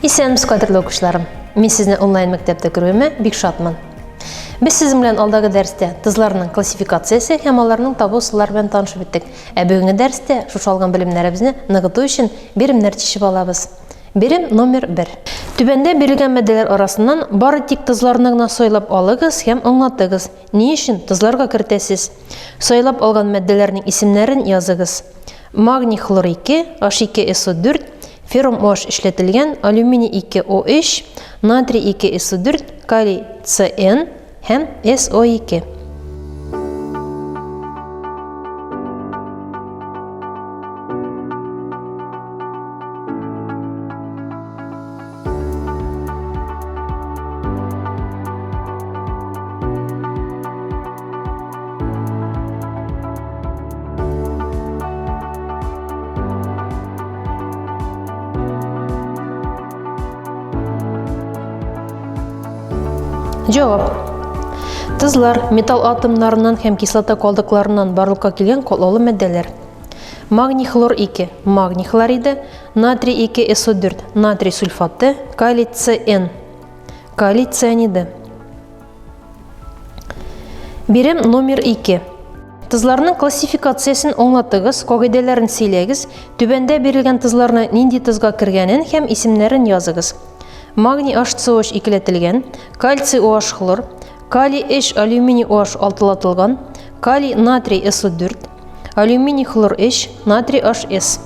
Исәнмесез, кадерле укучыларым. Мин сезне онлайн мәктәптә күрүемә бик шатмын. Без сезнең белән алдагы дәрестә тозларның классификациясе һәм аларның табу ысуллары белән танышып үттек. Ә бүгенге дәрестә шушы алган белемнәребезне ныгыту өчен биремнәр чишеп алабыз. Бирем номер 1. Түбәндә бирелгән матдәләр арасыннан бары тик тозларны гына сайлап алыгыз һәм аңлатыгыз, ни өчен тозларга кертәсез. Сайлап алган матдәләрнең исемнәрен языгыз. Магний хлор 2, H2SO4, феррум OH эшләтелгән, алюминий 2 OH, натрий 2 SO4, калий CN һәм SO2. Җавап. Тозлар металл атомнарыннан һәм кислота калдыкларыннан барлыкка килгән катлаулы матдәләр. Магний хлор 2, магний хлориды, натрий 2 СО4, натрий сульфаты, калий ЦН, калий цианиды. Бирем номер 2. Тозларның классификациясен аңлатыгыз, кагыйдәләрен сөйләгез, түбәндә бирелгән тозларны нинди тозга кергәнен һәм исемнәрен языгыз. Магний HCOH икеләтелгән, кальций OH хлор, калий 3 алюминий OH алтылатылган, калий натрий SO4, алюминий хлор 3, натрий HS.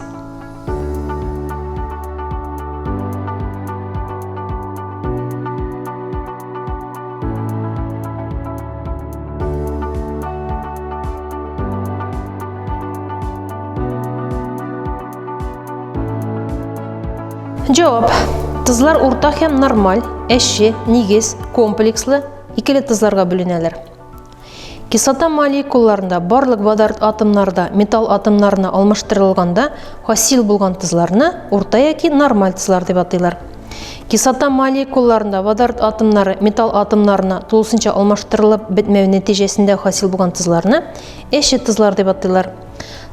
Җавап. Тозлар урта һәм нормаль, әче, нигез, комплекслы, икеле тозларга бүленәләр. Кислота молекулаларында барлык водород атомнары да металл атомнарына алмаштырылганда хасил булган тозларны урта яки нормаль тозлар дип атыйлар. Кислота молекулаларында водород атомнары металл атомнарына тулысынча алмаштырылып бетмәү нәтиҗәсендә хасил булган тозларны әче тозлар дип атыйлар.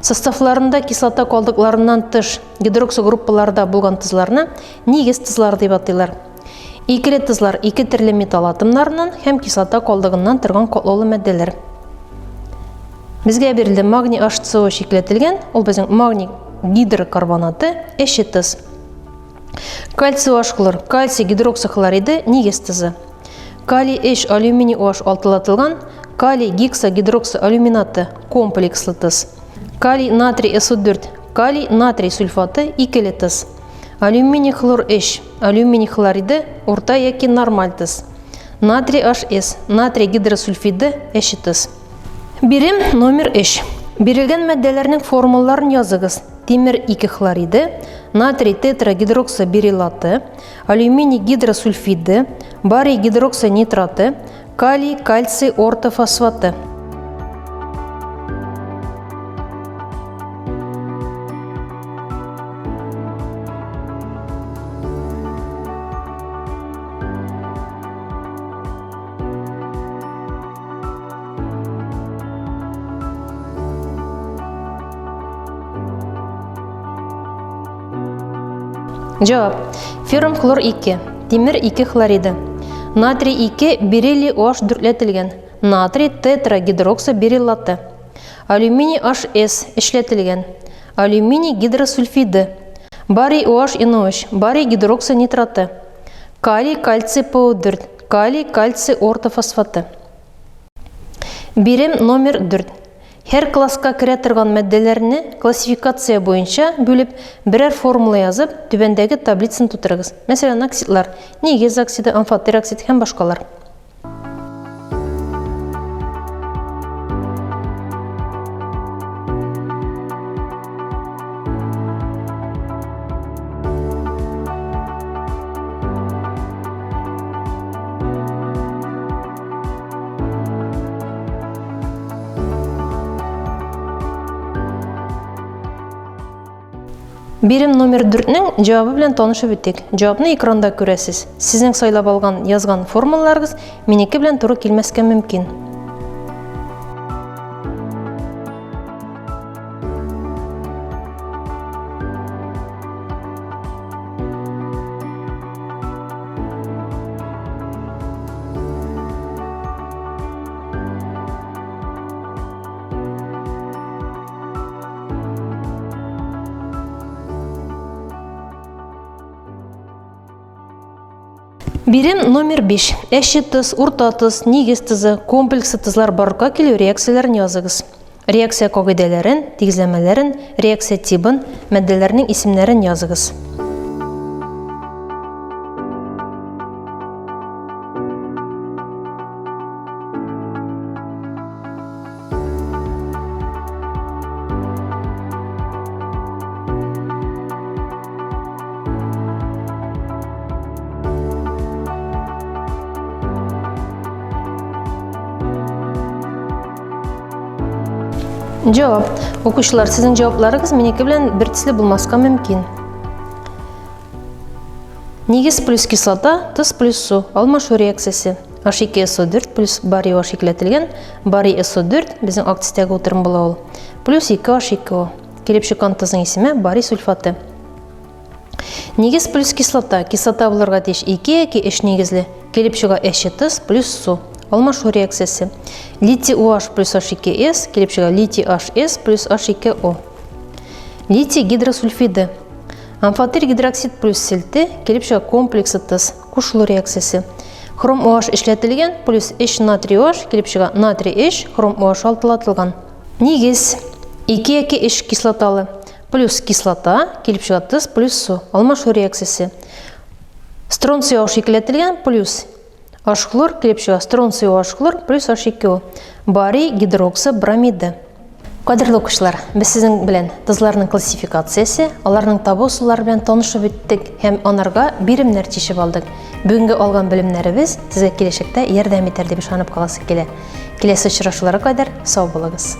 Составларында кислота калдыкларыннан тыш гидроксогруппалары да булган тозларны нигез тозлары дип атыйлар. Икеле тозлар ике төрле металл атомнарыннан һәм кислота калдыгыннан торган катлаулы матдәләр. Безгә бирелде магний HCO чикләтелгән, ул безнең магний гидрокарбонаты, әче тоз. Кальций OH хлор, кальций гидроксихлориды, нигез тозы. Калий 3 алюминий OH алтылатылган, калий гексагидроксиалюминаты, комплекслы тоз. Калий натрий SO4, калий натрий сульфаты, икеле тоз. Алюминий хлор 3, алюминий хлориды, урта яки нормаль тоз. Натрий HS, натрий гидросульфиды, әче тоз. Бирем номер 3. Бирелгән матдәләрнең формулаларын языгыз. Тимер 2 хлориды, натрий тетрагидроксобериллаты, алюминий гидросульфиды, барий гидроксонитраты, калий кальций ортофосфаты. Җавап. Феррум хлор 2, тимер 2 хлориды. Натрий 2 бериллий OH дүртләтелгән. Натрий тетрагидроксобериллаты. Алюминий HS эшләтелгән. Алюминий гидросульфиды. Барий OH NOH, барий гидроксонитраты. Калий кальций ПО4, калий кальций ортофосфаты. Бирем номер 4. Һәр класска керә торган матдәләрне классификация буенча бүлеп, берәр формула язып, түбәндәге таблицаны тутырыгыз. Мәсәлән, оксидлар, нигез оксиды, амфотер оксид һәм башкалар. Бирем номер 4-нең җавабы белән танышып үтик. Җавапны экранда күрәсез. Сезнең сайлап алган, язган формулаларыгыз минеке белән туры килмәскә мөмкин. Бирем номер 5. Әче тоз, урта тоз, нигез тозы, комплексы тозлар барлыкка килү реакцияләрен языгыз. Реакция кагыйдәләрен, тигезләмәләрен, реакция тибын, матдәләрнең исемнәрен языгыз. Җавап. Укучылар, сезнең җавапларыгыз минеке белән бер төсле булмаска мөмкин. Нигез плюс кислота, тоз плюс су. Алмашу реакциясе. H2SO4 плюс барий H икеләтелгән. Барий SO4 безнең ак төстәге утырым була ул. Плюс 2H2O. Килеп чыккан тозның исеме барий сульфаты. Нигез плюс кислота. Кислота булырга тиеш 2 яки 3 нигезле. Килеп чыга әче тоз плюс су. Алмашу реакциясе. Литий OH плюс H2S килеп чыга литий HS плюс H2O. Литий гидросульфиды. Амфотер гидроксид плюс селте килеп чыга комплексы тоз. Кушылу реакциясе. Хром OH эшләтелгән плюс 3 натрий OH килеп чыга натрий 3 хром OH алтылатылган. Нигез. 2 яки 3 кислоталы. Плюс кислота, килеп чыга тоз, плюс су. Алмашу реакциясе. Стронций H икеләтелгән, плюс H хлор, килеп чыга стронций H хлор, плюс H2O. Барий гидроксобромиды. Кадерле укучылар, без сезнең белән тозларның классификациясе, аларның табу ысуллары белән танышып үттек һәм анарга биремнәр чишеп алдык. Бүгенге алган белемнәребез сезгә киләчәктә ярдәм итәр дип ышанып каласы килә. Киләсе очрашуларга кадәр сау булыгыз.